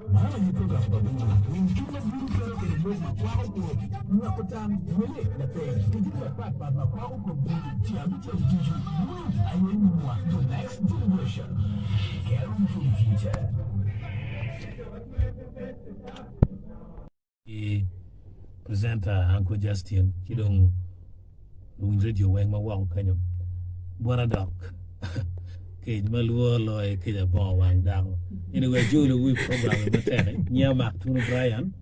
Man aye program pa bulu. Winy kit ma bulu twero kwede lok ma kwako kwot, nywako tam, wele, lapeny, ki jami mapat pat ma kwako kom bulu ci abicel ducu. Bulu aye nyimwa, the next generation. Caring for the future. Ki presenter Uncle Justin ki dong luwiny radio weng ma woko kenyo bwota dok kec ma lworo loyo kec abongo wang dako. Anyway, ajolo wu i program matek nyiya Mark Tunu Brian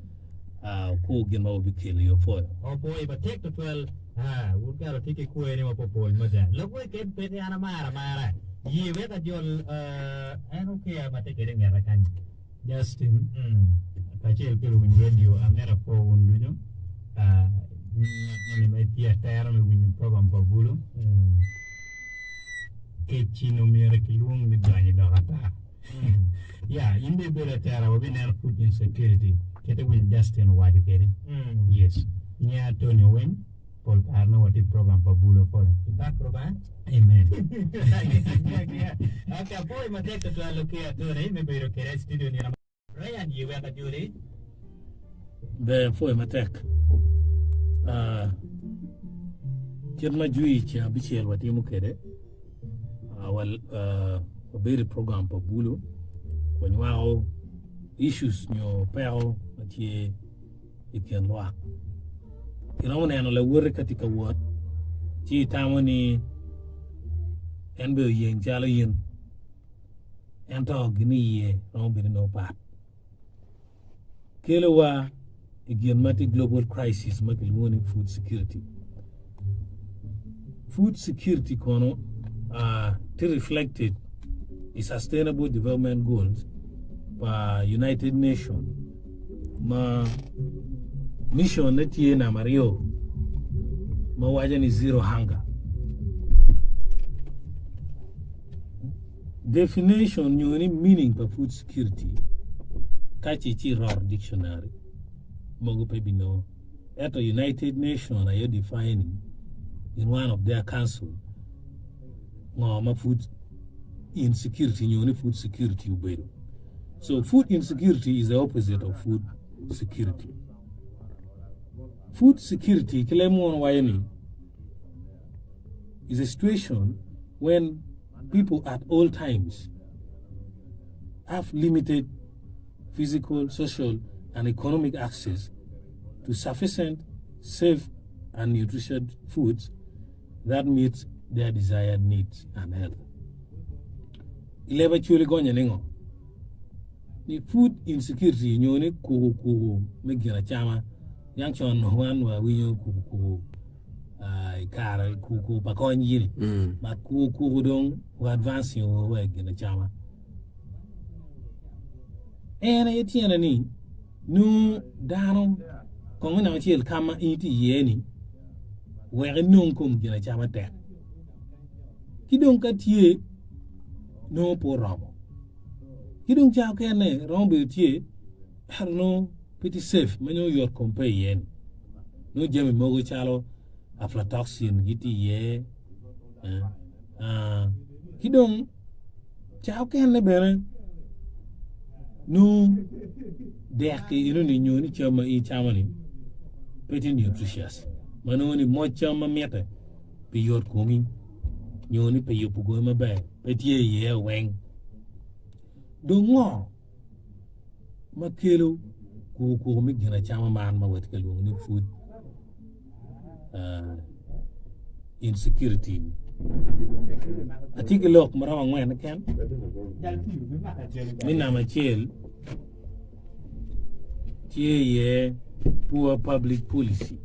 uh, okur gin ma wabikelo i opwoyo. Opwoyo matek tutwal. Ah, wun kara wutye ki kwer ni wapopol mada. Lok mo keken peke an amaro amara. Ye wek ajol uh, en okeya ma tye kwede i ngeta kany. Justin kacel ki luwiny radio amito apwo wun ducu ngat moni ma itye atera me winyo program pa bulu kec-ci omyero kilwong ni donyo i lok ata ya in bene ibedo atera wabineno food insecurity kit iwinyo Justin owaco kwede yes nyinga Tony Owiny Pol kare nongo watye i program pa bulu apwoyo. Ibak Rubanga. Amen. Ok, apwoyo matek tutwal Lukia Tony me bedo kede i studio nino. Brian ye wek ajoli. Ber apwoyo matek. Ah, kit ma jwi ceng abicel watimo kwede, ah, wal- ah, wabedo i program pa bulu, wanywako issues nyo peko ma tye i kin lwak. Iromo neno lawote ka tye ka wot ci itamo ni en bene oyeng calo in ento gin iye romo bedo nongo pat. Kelowa i gin ma tye global crisis ma kilwongo ni food security. Food security kono uh, tye reflected i sustainable development goals pa United Nations ma mission-ne tye namba aryo ma waco ni zero hunger. Definition nyo ni meaning pa food security ka ci ci roro dictionary mogo pe binongo ento United Nation aye defining in one of their council ngo ma food insecurity nyo ni food security obedo. So food insecurity is the opposite of food security. Food security ki leb munu waco ni is a situation when people at all times have limited physical, social, and economic access to sufficient, safe, and nutritious foods that meets their desired needs and health. I leb Acholi gonye ni ngo? Ni food insecurity nyo ni kuku kuku me gin acama. Yang con wan wawinyo kuku kuku ah, i kare kuku kuku pa kony gini. But kuku kuku dong wa advancing wa i gin acama. En aye tyene ni nongo dano kong me namba acel ka ma in itye iye-ni wek inong kom ginacama tek ki dong ka tye nongo pe oromo ki dong ca okene romo bedo tye ento nongo pe tye safe ma nongo yot kom pe iye-ni nongo jami mogo calo aflatoxin gitye iye ki dong Ca okene bene nongo dek enoni nyo ni cam ma in icamo ni pe tye nutritious ma nongo ni moc cam ma mitte pi yot komi nyo ni pi yubo komi maber pe tye iye weng. Dong ngo ma kelo kukukuku me ginacama man ma watye ka lwongo ni food insecurity ni? Atye ki lok ma romo angwen keken me namba acel tye iye poor public policy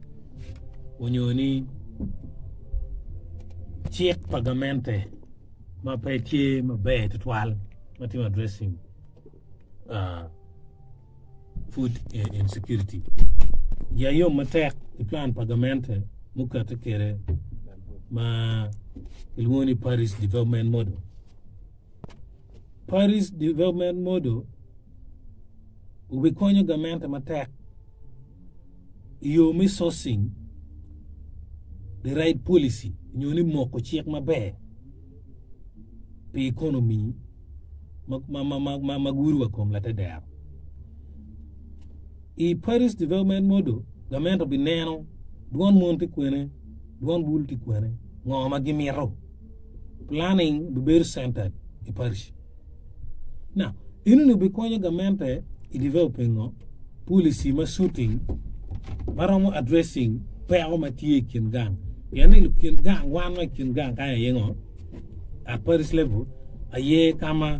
onyo ni cik pa gamente ma pe tye maber tutwal ma timo addressing food insecurity. Ya yom matek i plan pa gamente mukete kede ma kilwongo ni Paris Development Model. Paris Development Model obikonyo gamente matek i yo me sourcing the right policy nyo ni moko cik maber. Pi economy ma, ma, ma, ma, ma, ma gudo wa kom latedero. I Parish Development Model, gamente obineno dwon mon tye kwene, dwon bulu tye kwene, ngo ma gimito. Planning bibedo centered i parish. Now, enoni obikonyo gamente i developing ngo? Policy ma suiting ma romo addressing peko ma tye i kin gang. Pien ni kin gang wan ma i kin gang kany aye ngo? At parish level aye ka ma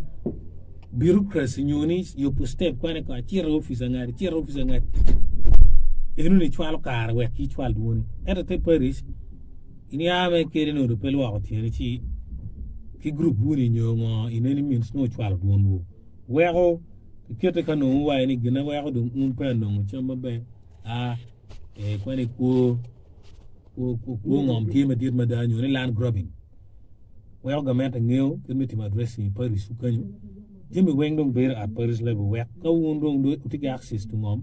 bureaucracy nyo ni yubo step kwane ko acito i opic angati acito i opic angati enoni cwalo kare wek icwal dwoni ento te parish inia me kede nongo pe lwoko tyeni ci ki group wuni nyo ngo ineni means nongo ocwalo dwonwu weko ikete ka nongo waye ni gina weko dong un pe anongo cam maber a eh, kwane kwo kwo kwo ngom tye madit mada nyo ni land grabbing weko gamente ngeyo kit me timo addressing i parish wu kenyo jami weng dong bedo at parish level wek ka wun dong wutye ki access to ngom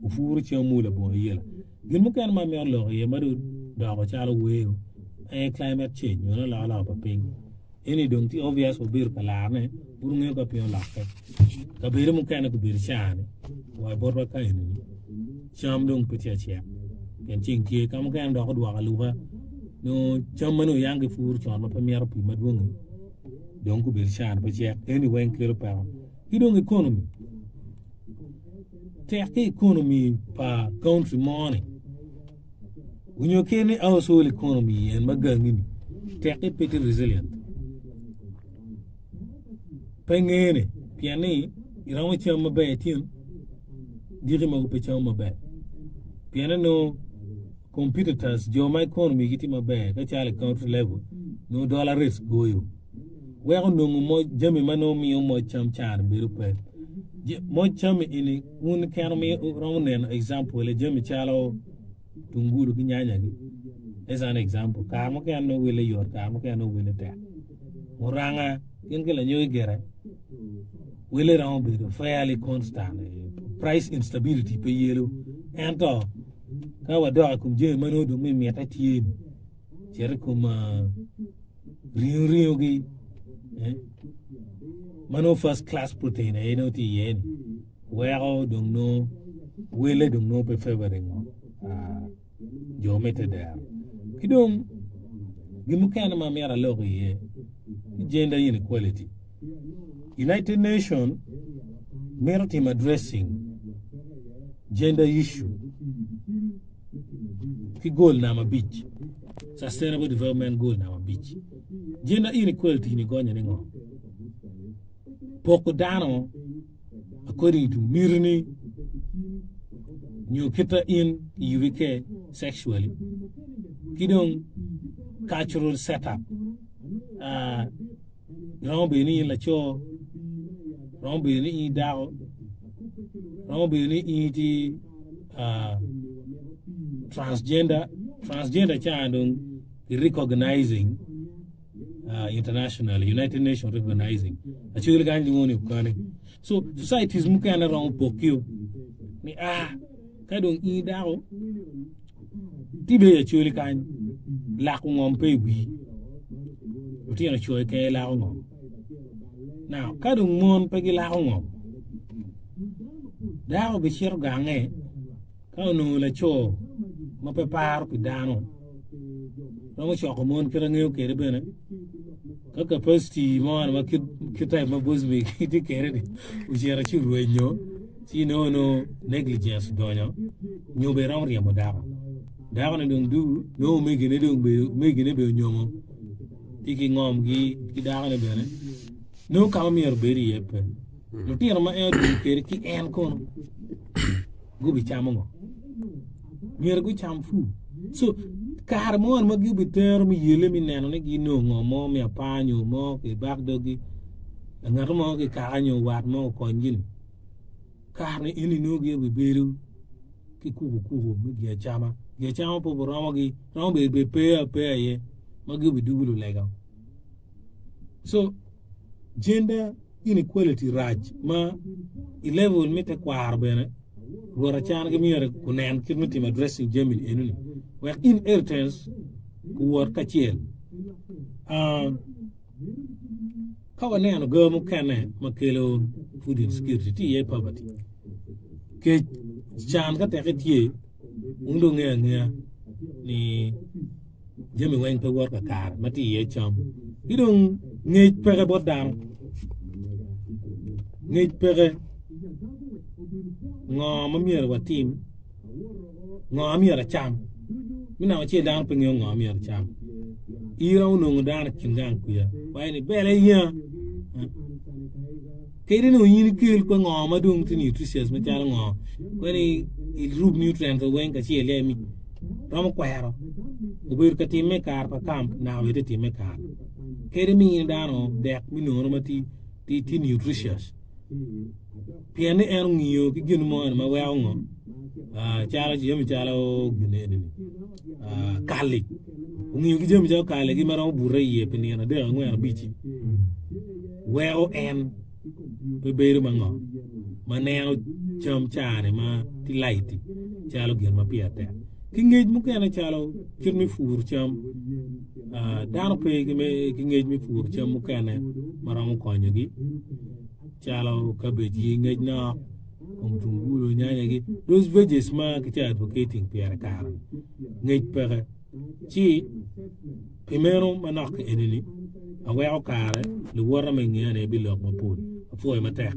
wupuro camwu labongo ayela. Gin mukene ma amito lok iye ma dong doko calo wer aye climate change nyo alokaloka pa piny. Eni dong tye obvious wabedo ka larne pud wungeyo ka piny olokke. Kabedo mukene gubedo caa-ni wa botwa ka eni cam dong pe tye acek pien ceng tye ka mukene dok odwoko aluka nongo cam ma nongo yang gipuro con ma pe mito pii madwong-ngi dong gubedo caa-ni pe cek eni weng kelo peko. Ki dong economy tek ki economy pa country mo-ni onyo kit ni household economy en ma gangi-ni tek-ki pe tye resilient pe ngene pien ni iromo cam maber tin diki mogo pe camo maber pien nongo competitors jo ma economy gi tye maber ka calo i country level nongo dollar rates goyo weko nongo moc jami ma nongo miyo moc cam caro bedo pe moc cam eni wun kene romo neno example jami calo tungulu ki nyanya gi as an example kare mukene nongo wele yot kare mukene nongo wele tek muranga gin ki lanyogi gire wele romo bedo fairly constant price instability pe yelo ento ka wadok i kom jami ma nongo dong mimite tye ni cito i kom ringo ringogi ma nongo first class protein aye nongo tye iye ni weko dong nongo wele dong nongo pe favoring jo me tedero. Ki dong gin mukene ma myero alok iye ki gender inequality. United Nation mito timo addressing gender issue ki goal namba abic, sustainable development goal namba abic. Gender inequality ni gonyo ni ngo? Poko dano according to mitini nyo kita in iyubi ke sexually ki dong cultural setup uh, romo bedo ni in laco romo bedo ni in dako romo bedo ni in tye uh, transgender transgender ca dong recognizing international United Nation recognizing acwali kany lwongo ni okane so societies mukene romo pokio ni ah ka dong in dako ti be acwali kany lako ngom pe i wii lutino coyo keken lako ngom now ka dong mon pe gilako ngom dako bicito gange Ka onongo laco ma pe paro pi dano romo coko mon kit angeyo kwede bene ka capacity mo ma kit type ma Bosmic tye kwede ni ocito ci orwenyo ci inongo nongo negligence odonyo nyo bene romo ryemo dako dako ni dong dugu nongo omegine dong omegine bene onyomo tye ki ngomgi ki dako ni bene nongo ka ma myero obed iye pe lutino ma en odong kwede ki en kono gubicamo ngo? Myero gucam pur. So, kare mo ma gibitero me yele me neno ni ginongo ngo mo me apar nyo mo ki bak doggi, ngat mo ki kaka nyo wat mo okonygi ni, kare ni eni nongo gin obibedo ki kuku kuku me gin acama. Gin acama pe obiromogi, romo bedo bene pe apeya iye ma gibidugo lulega. So, gender inequality rac ma i level me tekwaro bene Rwot acan gi myero gunen kit me timo addressing jami ni enoni wek inheritance guwot kacel. Uh, Ka waneno ga mukene ma kelo food insecurity tye iye poverty. Kec can ka teke tye wun dong ngeyo angeya ni jami weng pe wot kakare ma tye iye cam ki dong ngec peke bot dano ngec peke ngo ma myero watim ngo ma myero acam me namba acel dano pe ngeyo ngo ma myero ecam ira onongo dano i kin gang kwiya waco ni bene iya kadi nongo in ikel kwe ngo ma dong tye nutritious macalo ngo kwe ni irub nutrients weng kacel ya romo kwero obedo ka timme i kare pa camp naka bene tye timme i kare kadi mini dano dek me nono ma tye nutritious Pien ni en ongiyo ki gin mo eni ma weko ngo calo jami calo gin eni ni kali ongiyo ki jami calo kali gi ma romo bute iye pi nino adek angwen abic-ci weko en pe bedo ma ngo ma neno cam cani ma tye light-ti calo gin ma pire tek ki ngec mukene calo kit me puro cam dano pe ki ngec me puro cam mukene ma romo konyogi. Calo cabbage gi ngec nok kom tungulu nyanya gi those veggies ma kitye advocating pire kare ngec peke ci pi meno manok eni ni aweko kare luwota ma ingeya ni bilok mapol apwoyo matek.